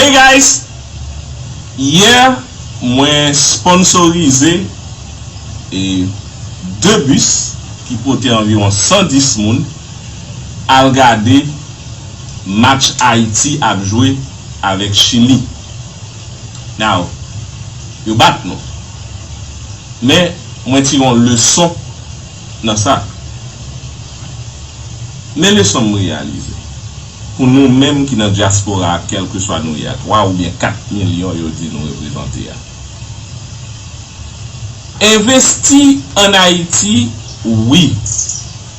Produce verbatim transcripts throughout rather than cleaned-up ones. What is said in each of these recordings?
Hey guys! Yè, mwen sponsorize e de bis ki pote anviwon san dis moun al gade match Ayiti ap jwe avèk Chili. Now, yo bat nou. Men, mwen tire yon leson nan sa. Men leson m reyalize. Pou nou menm ki nan dyaspora a, kèlkeswa nou ye a, twa oubyen kat milyon yo di nou reprezante a. Envesti ann Ayiti, wi.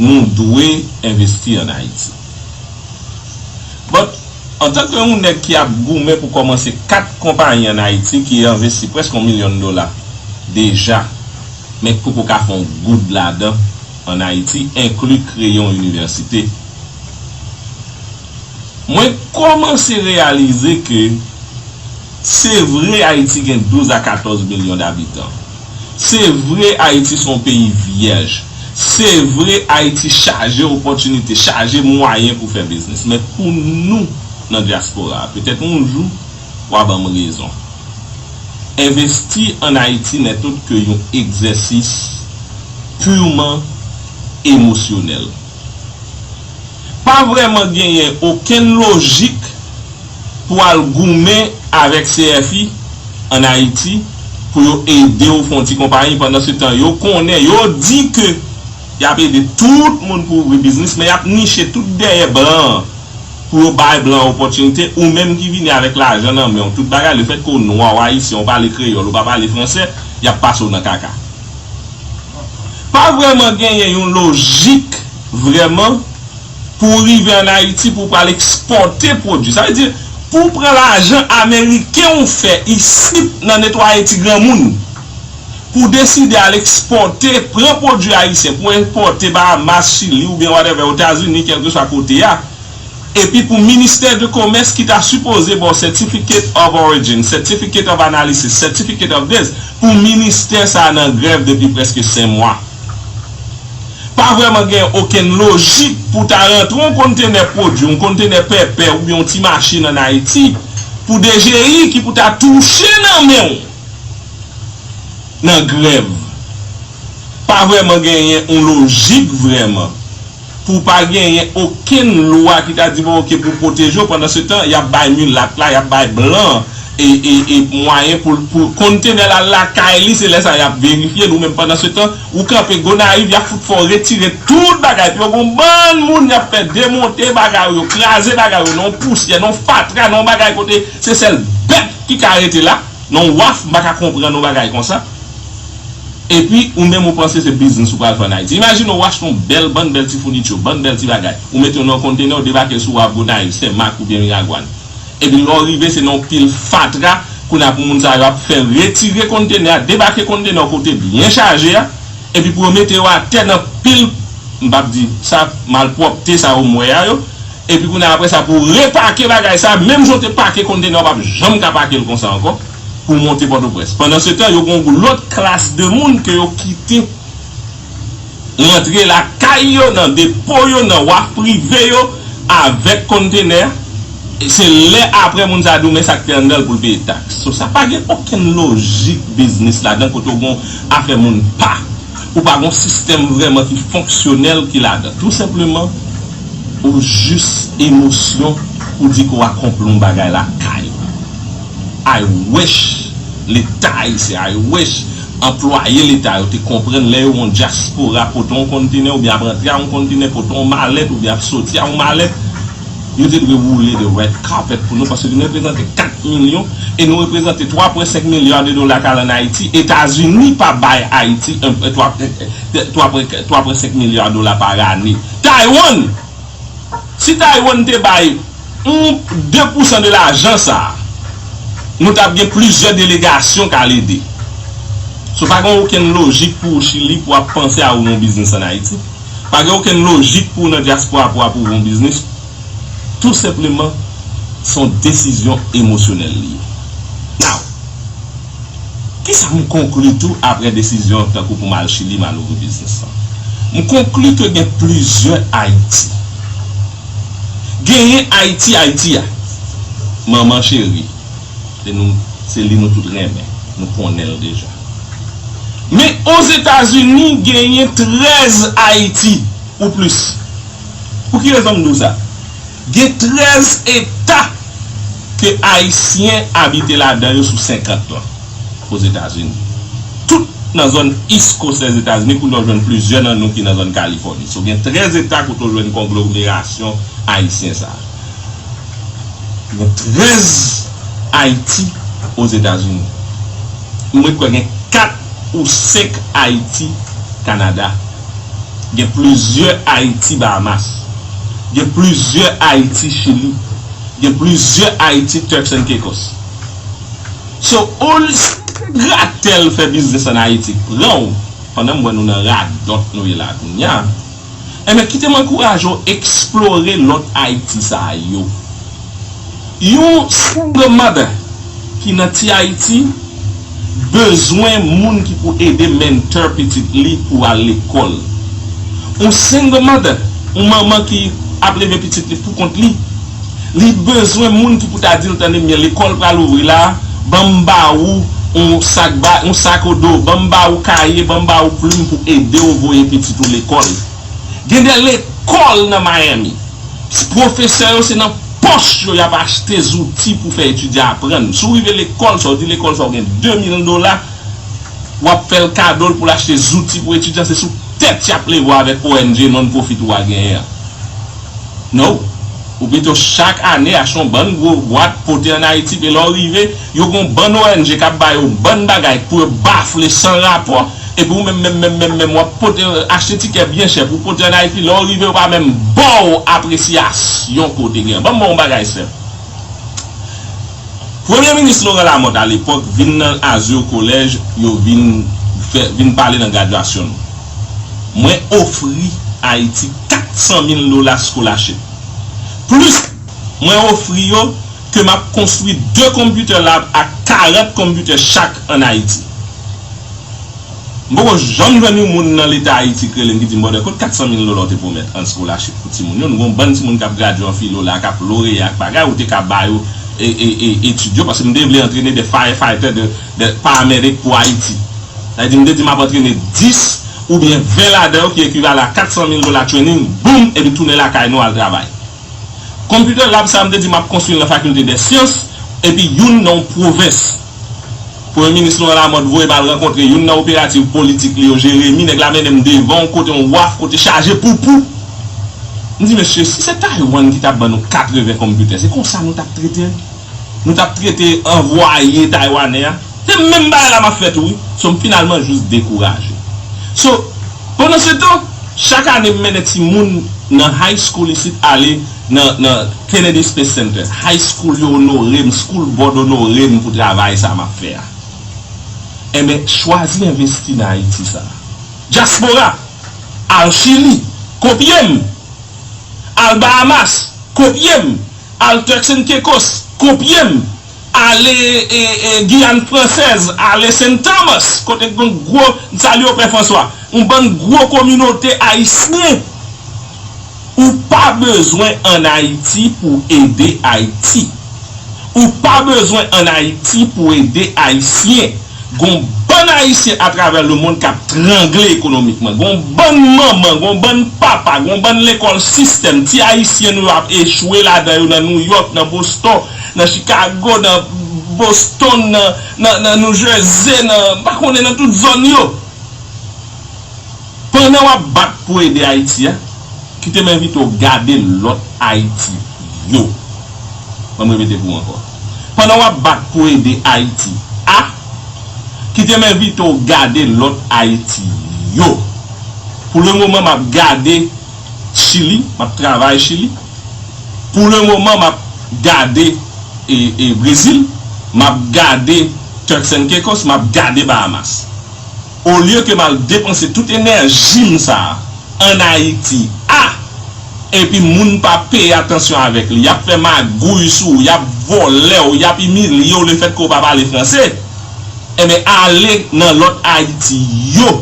Nou dwe envesti ann Ayiti. But, antanke yon nèg ki ap goumen pou kòmanse kat konpayi ann Ayiti ki envesti prèske yon milyon dola deja, men k poko ka fè yon goud ladan ann Ayiti, enkli kreye yon inivèsite, mwen kòmanse reyalize ke se vre Ayiti gen douz a katòz milyon dabitan. Se vre Ayiti se yon peyi vyèj. Se vre Ayiti chaje opòtinite, chaje mwayen pou fè biznis. Men pou nou nan dyaspora a, petèt yon jou, w a ban m rezon. Envesti ann Ayiti nètòt ke yon egzèsis purman emosyonèl. Pa vrèman genyen okenn lojik pou al goumen avèk C F I ann Ayiti pou yo ede w fè yon ti konpayi. Pandan se tan, yo konnen, yo di ke y ap ede tout moun pou ouvri biznis, men y ap niche tout dèyè blan an pou yo bay blan an opòtinite, ou menm ki vini avèk lajan nan men w, tout bagay, lefètke w nwa, w ayisyen, w pale kreyòl, ou pa pale fransè, y ap pase w nan kaka. Pa vrèman genyen yon lojik vrèman pou w rive ann Ayiti pou w pral ekspòte pwodui. Sa vle di, pou w pran lajan ameriken w fè isit nan netwaye ti granmoun, pou w deside al ekspòte, pran pwodui ayisyen, pou w enpòte Bahamas, Chili oubyen whatever, Etazini, kèlkeswa kote a, epi pou ministè de komès ki ta sipoze ba w certificate of origin, certificate of analysis, certificate of this, pou ministè sa a nan grèv depi prèske senk mwa. Pa vrèman gen okenn lojik pou ta rantre yon kontenè pwodui, yon kontenè pèpè oubyen yon ti machin ann Ayiti pou D G I ki pou ta touche nan men w nan grèv. Pa vrèman genyen yon lojik vrèman pou pa genyen okenn lwa ki ta di, bon, oke, pou pwoteje w. Pandan se tan, y ap bay milat la, y ap bay blan e, e, e mwayen pou, pou kontenè l al lakay li, se lè sa y ap verifye l. Ou menm, pandan se tan, ou kanpe Gonayiv, y ap fout fè w retire tout bagay. Epi yo gen yon bann moun y ap fè demonte bagay yo, kraze bagay yo, nan yon pousyè, nan yon fatra, nan yon bagay kote se sèl bèt ki ka rete la, nan yon waf, m pa ka konprann yon bagay konsa. Epi, ou menm ou panse se biznis ou pral fè ann Ayiti. Imajine w achte yon bèl, bann bèl ti founiti, bann bèl ti bagay. Ou mete yo nan yon kontenè, ou debake l sou waf Gonayiv, Senmak oubyen Miragwàn. Epi lè w rive, se nan yon pil fatra, kounye a pou moun sa yo ap fè retire kontenè a, debake kontenè yon kote byen chaje a, epi pou yo mete yo atè nan pil, m p ap di sa, malpwòpte sa yo m wè a yo, epi kounye a apre sa pou w repake bagay sa, menm jan w te pake kontenè a, w p ap janm ka pake l konsa ankò, pou w monte Pòtoprens. Pandan se tan, yo gen yon lòt klas de moun ke yo kite rantre lakay yo, nan depo yo, nan waf prive yo, avèk kontenè. E se lè apre moun sa a di w, men sa k te anndan l pou l peye taks. So, sa pa gen okenn lojik biznis ladan kote w gen afè moun pa. Ou pa gen yon sistèm vrèman ki fonksyonèl ki ladan. Tou senpleman, ou jis emosyon pou di ke w akonpli yon bagay lakay ou. I wish Leta ayisyen, I wish anplwaye Leta yo te konprann lè yo yon dyaspora pote yon kontenè oubyen ap rantre a yon kontenè, pote yon malèt oubyen ap soti a yon malèt, yo te dwe woule the red carpet pou nou, paske nou reprezante kat milyon e nou reprezante twa pwen senk milya de dola k al ann Ayiti. Etazini pa bay Ayiti twa pwen senk milya dola pa ane. Taiwan! Si Taiwan te bay yon de pousan de lajan sa a, nou t ap gen plizyè delegasyon k al ede. So, pa gen okenn lojik pou ou Chili pou w ap panse a ouvri yon biznis ann Ayiti. Pa gen okenn lojik pou ou nan dyaspora pou w ap ouvri yon biznis. Tou senpleman, se yon desizyon emosyonèl li ye. Now, kisa m konkli tou apre desizyon tankou pou m al Chili, m al ouvri biznis lan? M konkli ke gen plizyè Ayiti. Genyen Ayiti, Ayiti a, manman cheri, Se nou, se li nou tout renmen. Nou konnen l deja. Men Ozetazini genyen trèz Ayiti ou plis. Pou ki rezon m di w sa? Gen trèz eta ke Ayisyen abite ladan yo sou senkant lan Ozetazini. Tout nan zòn East Coast Lèzetazini, kounye a w jwenn plizyè nan nou ki nan zòn Kalifòni. So, gen trèz eta kote w jwenn konglomerasyon ayisyen sa a. Gen trèz Ayiti Ozetazini. Mwen kwè gen kat ou senk Ayiti Kanada. Gen plizyè Ayiti Bahamas. Gen plizyè Ayiti Chili. Gen plizyè Ayiti Turks and Caicos. So, oli, si gratèl fè biznis an Ayiti pran w, pandan m wè nou nan radòt nou ye la kounye a, enben, kite m ankouraje w eksplore lòt Ayiti sa yo. Yon single mother ki nan ti Ayiti bezwen moun ki pou ede mentor pitit li pou al lekòl. Yon single mother, yon manman ki ap leve pitit li pou kont li, li bezwen moun ki pou ta di l, "Tande byen, lekòl pral ouvri la, ban m ba ou yon sak ba, yon sak o do, ban m ba ou kaye, ban m ba ou plim pou ede w voye pitit ou lekòl." Gen de lekòl nan Miami, pwofesè yo se nan pòch yo y ap achte zouti pou fè etidyan aprann. Si w rive lekòl sa, w di lekòl sa, w gen de mil dola, w ap fè l kado l pou l achte zouti pou etidyan, se sou tèt y ap leve w avèk O N G non-profit ou a genyen an. No. Ou pito chak ane achte yon bann gwo bwat, pote ann Ayiti, epi lè w rive, yo gen yon bann O N G k ap ba yo yon bann bagay pou yo bafle san rapò, epi ou menm, menm, menm, menm, menm, w ap pote, achte tikè byen chè pou pote ann Ayiti, lè w rive, yo pa menm ba w apresyasyon ke w te gen. Ban m ba w yon bagay senp. Premye minis Laurent Lamothe alepòk vin nan Azur College, yo vin fè, vin pale nan gradyasyon nou. Mwen ofri Ayiti kat san mil dola scholarship. Plis, mwen ofri yo ke m ap konstwi de computer lab ak karant konpitè chak ann Ayiti. M poko janm jwenn yon moun nan Leta Ayiti ki rele m ki di m, "Brother, kot kat san mil dola w te pwomèt an scholarship pou timoun yo? Nou gen yon bann timoun k ap gradye an filo la, k ap loreya ak bagay, ou te ka ba yo e, e, e, etid yo, paske m te vle antrene de firefighter, de, de paramedic pou Ayiti." Sa vle di, m te di m ap antrene dis oubyen ven ladan yo ki ekivalan a kat san mil dola training, boum, epi tounen lakay nou al travay. Computer lab sa a, m te di m ap konstwi l nan Faculté des Sciences, epi youn nan yon pwovens. Premye minis Laurent Lamothe voye m al rankontre youn nan operativ politik li yo, Jeremi, nèg la mennen m devan yon kote, yon waf, kote chaje poupou. M di, "Mesye, si se Taiwan ki t ap ban nou katreven computer, se konsa nou t ap trete l? Nou t ap trete anvwaye taywanè a?" Se menm bagay la m ap fè tou, wi. So, m finalman jis dekouraje. So, pandan se tan, chak ane m mennen timoun nan high school isit ale nan, nan Kennedy Space Center. High school yo onore m, school board onore m pou travay sa m ap fè a. Enben, chwazi envesti nan Ayiti sa a. Dyaspora, al Chili, kopye m. Al Bahamas, kopye m. Al Turks and Caicos, kopye m. Ale e, e, Giyàn Fransèz, ale Saint Thomas, kote gen gwo, m salye w, Pè Franswa, yon bann gwo kominote ayisyen. Ou pa bezwen ann Ayiti pou ede Ayiti. Ou pa bezwen ann Ayiti pou ede Ayisyen. Gon bann Ayisyen atravè lemonn k ap trangle ekonomikman. Gon bann manman, gon bann papa, gon bann lekòl sistèm. Ti Ayisyen nou yo ap echwe ladan yo nan Nouyòk, nan Boston, nan Chicago, nan Boston, nan, nan, nan New Jersey, nan, m pa konnen, nan tout zòn yo. Pandan w ap bat pou ede Ayiti a, kite m envite w gade lòt Ayiti yo. Ban m repete pou ou ankò. Pandan w ap bat pou ede Ayiti a, kite m envite w gade lòt Ayiti yo. Pou le moman, m ap gade Chili, m ap travay Chili. Pou le moman, m ap gade, e, e, Brezil, m ap gade Turks and Caicos, m ap gade Bahamas. Olye ke m al depanse tout enèji m sa a ann Ayiti a, epi moun pa peye atansyon avèk li, y ap fè magouy sou ou, y ap vòlè w, y ap imilye w lefètke w pa pale franse, enben, ale nan lòt Ayiti yo,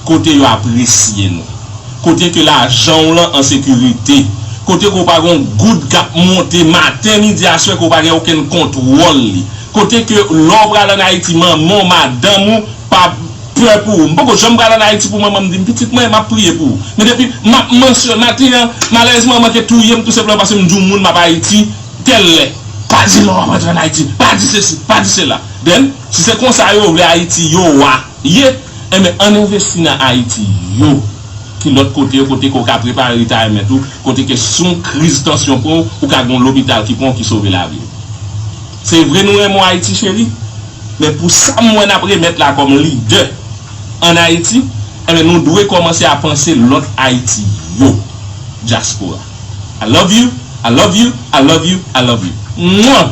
kote yo apresye nou, kote ke lajan w lan an sekirite, kote ke w pa gen yon goud k ap monte maten, midi, aswè, ke w pa gen okenn kontwòl li. Kote ke lè w pral ann Ayiti, manman w, madanm ou pa pè pou ou. M poko janm pral ann Ayiti pou manman m di m, "Pitit mwen, m ap priye pou ou." Men depi m ap mansyon-, maten an, malèrezman, manke touye m tou senpleman paske m di yon moun m ap Ayiti, tèl lè. Pa di lè w ap rantre ann Ayiti, pa di sesi, pa di sela. Then, si se konsa yo vle Ayiti yo a ye, enben, ann envesti nan Ayiti yo. Ki lòt kote yo, kote ke w ka prepare retirement ou, kote ke si yon kriz tansyon pran w, ou ka gen yon lopital ki pran w ki sove lavi w. Se vre nou renmen w Ayiti cheri, men pou sa m wè n ap remèt la kòm lidè ann Ayiti, enben nou dwe kòmanse a panse lòt Ayiti yo, dyaspora. I love you, I love you, I love you, I love you. Mwen,